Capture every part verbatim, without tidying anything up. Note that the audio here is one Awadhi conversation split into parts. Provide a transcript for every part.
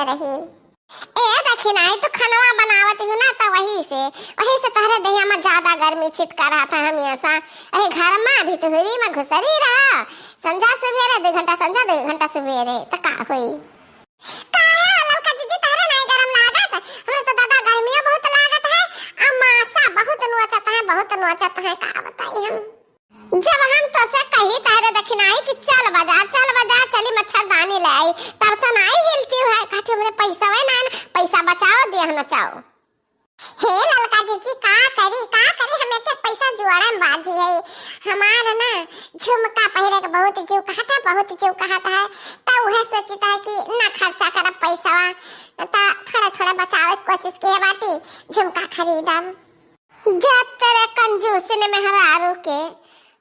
रही। ए दखिनाही, तो खनवा बनावत हूँ ना, तो वही से, वही से तहरे देहिया में ज्यादा गर्मी छिटका रहा था। हम ऐसा, अरे घर में भी तो हुरी में घुसरी रहा, संझा सुबेरे, दो घंटा संझा, दो घंटा सुबेरे, तो का होई? काहे हो ललका जीजी, तहरे नाई गरम लागत? हमें तो दादा गर्मियों बहुत लागत है, अमासा बहुत नोचत है, बहुत नोचत है, का बताई हम। जब हम तोसे कही तहरे दखिनाही कि चल बाजार, चल बाजार, चली मच्छरदानी ले आई, तब तो नाई हिलती है, कहती हमरे पैसा है ना, पैसा बचाओ, देह नचाओ। हे ललका जीजी, का करी, का करी, हम एक एक पैसा जुआड़ा में बाझी है। हमार ना झुमका पहिरे के बहुत जीव कहत है, बहुत जीव कहत है, त उहे सोचित है कि ना खर्चा करब पैसा, त थोड़ा थोड़ा बचावे के कोशिश किहे बाटी, झुमका खरीदब। जा तेरे कंजूसिन मेहरारू के,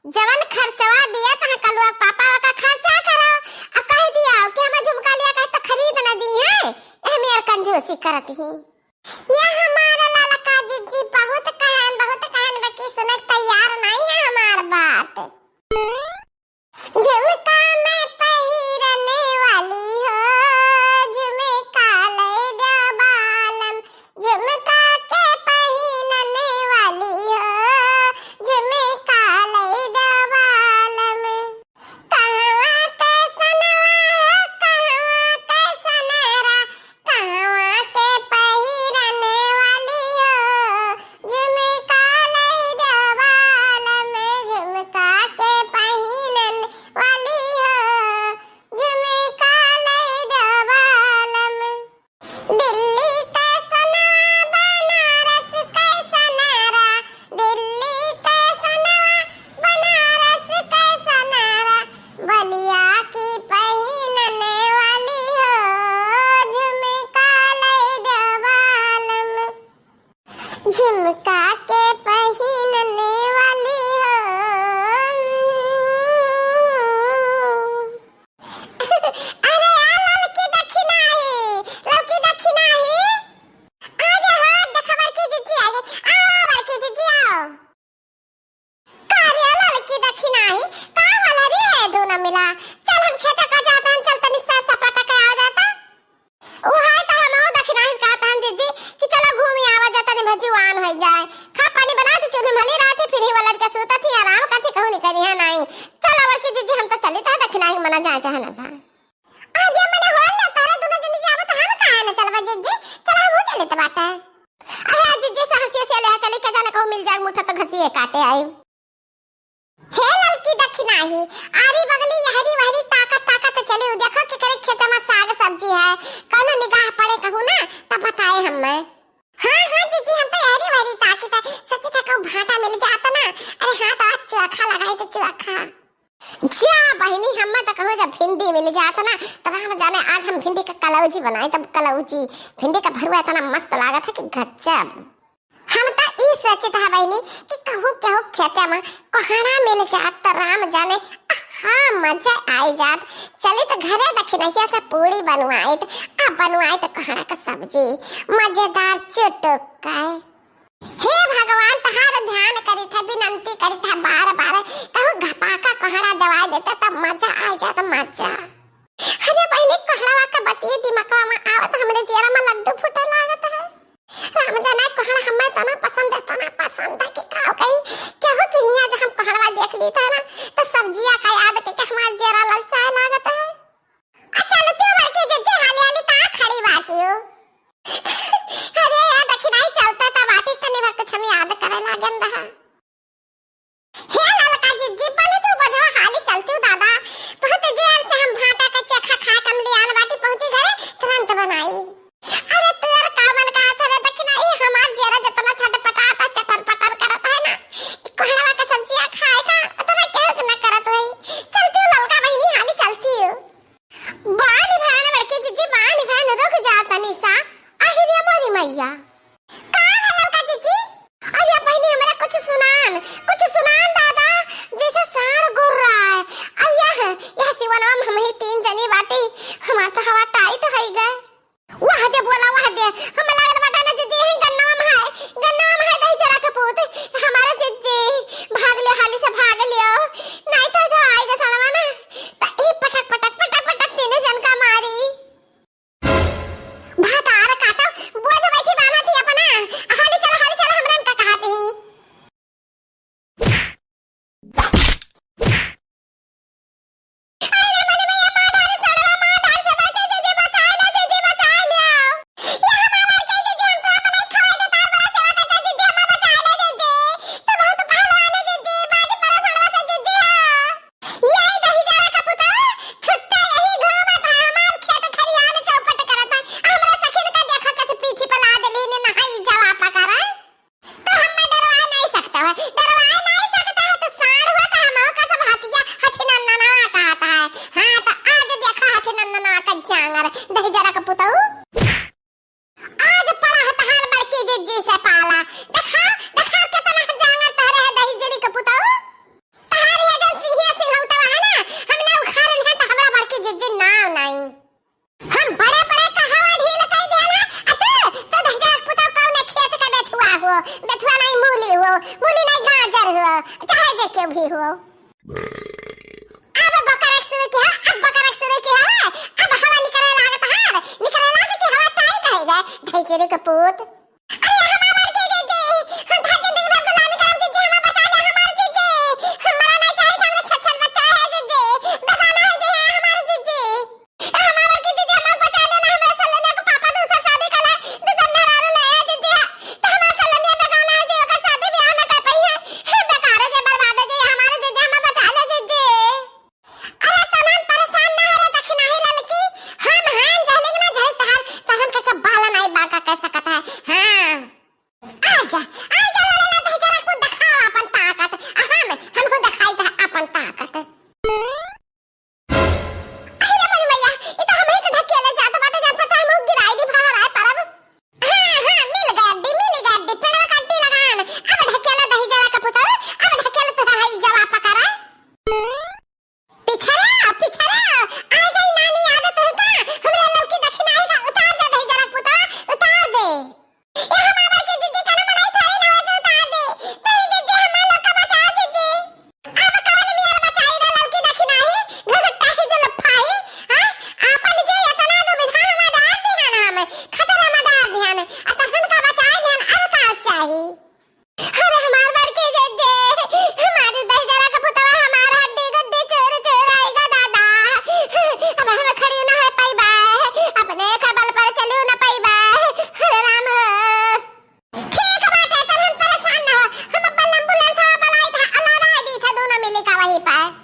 जवन खर्चवा दिया तहाँ कलुआ के पापा ओका खर्चा करा, आ कह दिया कि हमें झुमका लिया कहे तो खरीद न दी है, एह मेर कंजूसी करत ही। ये हमार ललका जीजी बहुत कहन, बहुत कहन, बाकी सुने के तैयार नहीं है हमार बात। झुमका में पहिरने वाली हो, झुमका ले दो बालम, झुमका के पहिरने वाली हो, झुमका ले दो बालम। कहवा के सनवा हो, कहवा के सनरा, कहवा के पहिरने वाली हो, झुमका लई दो बालम, झुमका के पहिरने वाली हो, झुमका लई दो बालम। दिल्ली के सनरा, बनारस के सनरा, दिल्ली के सनरा, बनारस के सनरा, बलिया की पहिनने वाली हो, झुमका लई दो बालम, झुमका के पहिनने वाली हो। अरे आ ललकी दखिनाही, ललकी दखिनाही। अरे हाँ, देखा बड़की जीजी आ गई। आओ बड़की जीजी, आओ। का रे ललकी दखिनाही, का वाला रे है दोनों मिला? चल हम खेते का जाता, हम चल तनी सैर सपाटा के आ जाता। उहे तो हमहू दखिनाही से कहत हन जीजी कि चलो घूमी आवा जा, तनी भजुआन हो जाए। खा पानी बना दी, चूल्ही मली रहती, फिर ही वो लड़का सूतत ही, आराम करती, कहूँ नहीं करी है नहीं। चलो बड़की जीजी, हम तो चली तो दखिनाही मना जाए चाहे ना जाए। अरे मने होल ना, तोरे दोनों जनी जाबो तो हम काहे ना चलबा जीजी? चलो हमहू चली तो बाटे। अरे जीजी से हंसी हंसी ले चली के जाने कहूँ मिल जाए, मुठा तो घसिए काटे आई। हे ललकी दखिनाही, आरी बगली यहरी वहरी ताकत ताकत चली, उ देखो केकरे खेते में साग सब्जी है, कौनो निगाह पड़े कहूँ ना, तब बताए हमें। हाँ, हाँ, जीजी, हम तो यहरी वहरी ताकत है, सच था कहूँ भाटा मिल जाता ना, अरे हाँ, तो आज चोखा लगाई तो चोखा। जा बहिनी, हमें तो कहूँ जब भिंडी मिल जाता ना, तो हम जाने आज हम भिंडी का कलौजी बनाए, तब कलौजी, भिंडी का भरुआ इतना मस्त लागत है कि गजब। हम त ई सोचित ह बहिनी कि कहूँ केहू खेते में कोहड़ा मिल जात त राम जाने, आहा, मजा आई जात। चली त घरे दखिनहिया से पूड़ी बनवाइत, आ बनवाइत कोहड़ा का सब्जी, मजेदार चुटुक। हे भगवान, तहार ध्यान करित है, विनंती करित है बार बार, कहूँ घपाका कोहड़ा दवाई देते त मजा आई जात, मजा। अरे बहिनी, कोहड़वा का बतिये दिमागवा में आवत, हमरे जियरा में लड्डू फूटे लागत है। राम जाने कोहड़ा हमें तना पसंद है, तना पसंद है कि का कही। केहू के हियां जो हम कोहड़वा देख ली था ना, तो सब्जिया का याद के, के हमार जेरा ललचाए लागत है। अच्छा, लतिया बड़की जीजी, हाली हाली का खड़ी बाटियो? अरे यार, दखिनाही चलता था बाटी, तनी भर कुछ हम याद करे लागन रहा। हे ललका जीजी, पहले तू बजवा हाली चलती हूँ दादा, बहुत देर से हम भाटा का चोखा खा के हम लियान बाटी पहुँची घरे, तुरंत बनाई। अरे तोर का मन का था रे दखिना, ई हमार जेरा जतना छटपटाता, चटर पटर करत है ना, ई कोहड़वा का सब्जिया खाए का, उतना केहू के ना करत होई। चलती हूँ ललका बहिनी, हाली चलती हूँ। बानी भान बड़की जीजी, बानी भान, रुक जा तनी सा। आहि रे मोरी मैया। का है ललका जीजी? अरे बहिनी, हमरा कुछ सुनान, कुछ सुनान दादा, जैसे साँड़ गुर्राए। अब यह, यह सिवनवा में हम ही तीन जनी बाटी, हमार तो हवा टाइट होई गए। वाह दे बोला, वाह दे, हम लागत बाटा ना जीजी, यही गन्नवा में है, गन्नवा में है दही चरा के पूत, हमारा जीजी, भाग ले, हाली से भाग लियो, नहीं तो जो आएगा सड़वा ना, तो ई पटक, पटक, पटक, पटक तीनों जन का मारी। चाहे जे केहू भी हो। अब बकरक शुरू किहा, अब बकरक शुरू किहा, अब हवा निकरे लागत हार, निकरे लाग कि हवा tight है गे, धैंसरी के पूत। अरे हमार बड़की जीजी, हम तो जिंदगी भर गुलामी करब जीजी, हमें बचा ले हमार जीजी, हम मरा नहीं चाहिए, हमरे छछल बच्चा है जीजी, बेगाना है जी, है हमार जीजी। ए हमार बड़की जीजी, हमें बचा ले ना, हमरे सलोनिया के पापा दूसर शादी कर ले, दूसर मेहरारू ले आए जीजी, तो हमार सलोनिया बेगाना है जी, ओकर शादी ब्याह न कर पाई है, हे बेकार है जी, बर्बाद है जी, हमार जीजी, हमें बचा ले जीजी। अरे तनहन परेशान ना हो रे दखिनाही ललकी, हम हन जहली के ना जहली तहार, तहन के के बाला नाई बाका कह सकत है। हाँ। आजा, आजा ला ला ला दही जरा को दिखाओ अपन ताकत। हम, हमहू दिखाई था अपन ताकत। अरे मोरी मैया, ई तो हमही के ढकेले जात बाटे, जात पर हमहू गिराई दी भार आए परब। हाँ, हाँ, मिल गया अड्डी, मिल गया अड्डी, पेड़वा का अड्डी लगान। अब ढकेले दही जरा का पुतरू, अब ढकेले तो है जवा पकड़ा। पिछड़ा, पिछड़ा, आ गई नानी याद तुमका? हमरे ललकी दखिनाही का उतार दे दही जरा पुतवा, उतार दे। ए हमार बड़की दीदी, कनो मनाई थारी ना होए के उतार दे। दही दीदी, हमार ललका बचा दीदी। अब कवन मियर बचाई ना ललकी दखिनाही, घघट्टा ही जो लफाई, हाँ? आपन जे इतना दुविधा हमें डार दिहन हम, खतरा में डार दिहन, आ तहन का बचाई लिहन, अब का चाही? अरे हमार बड़की जीजी, हमारी दही जरा का पुतवा हमारा हड्डी गुड्डी चूर चूर आएगा दादा। अब हम खड़ी ना हो पाइबा, अपने खबल पर चलू ना पाइबा। अरे राम हो। ठीक बाटे, तब हम परेशान ना हो, हम अपन ambulance वाला बुलाई था, अलावा दी था दोनों मिली का वहीं पर।